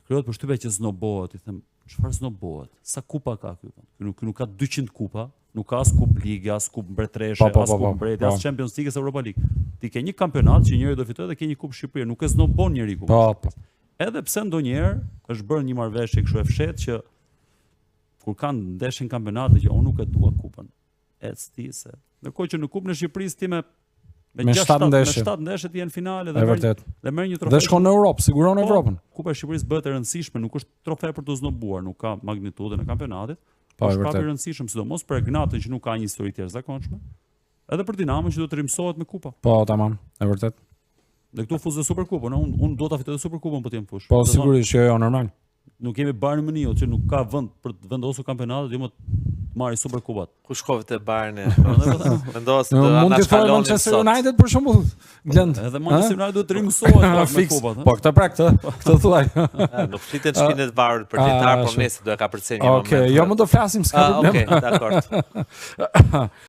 Krijohet përshtypja që znobohet, i them, çfarë znobohet? Sa kupa ka ky vend? Ky nuk ky nuk ka 200 kupa, nuk ka as kupë lige, as kupë mbretëreshe, Po, po, as po, kupë po, mbreti, po. as Champions League, as Europa League. Ti ke një kampionat që njëri do fitojë dhe ke një kupë Shqipërie, nuk e znobon njeri kupën. Po, po. Edhe pse ndonjëherë është bërë një marrëveshje kështu e fshehtë që kur kanë ndeshjen kampionate që unë nuk e dua kupën. Ec ti se. Ndërkohë që në kupën e Shqipërisë ti me me Me 6 shtatë me ndeshje. 7 ndeshje ti je në finale dhe E merr vërtet. dhe merr një trofe. Dhe shkon në Europë, siguron Po, Evropën. Kupa e Shqipërisë bëhet e rëndësishme, nuk është trofe për të znobuar, nuk ka magnitudën e kampionatit. Po, e është prapë i vërtet. rëndësishëm, sidomos për Egnatën që nuk ka një histori të jashtëzakonshme. Edhe për Dinamon që do të rimësohet me kupa. Po, tamam, e vërtet. Dhe këtu fus dhe Superkupën, unë unë do ta fitoj dhe Superkupën po të jem fush. Po, Do të thonë, sigurisht, jo, jo, normal. Nuk kemi Bayern Munichut që nuk ka vend për të vendosur kampionatet, jo më të marrë Superkupat. Ku shkove te Bayerni? Prandaj po them, Mendova se Në, do mund na t'i thojë shkalonin Manchester sot. United për shembull, Glend. Edhe Manchester United duhet të rimësohet pak me Fiks. kupat. Po, këtë pra këtë, këtë thuaj. Ah, Nuk flitet shpinë të varur për lojtar, Ah, por shumë. nesër do e kapërcejmë një moment. Okej, jo mund të flasim, s'ka Ah, problem. Okej, dakord.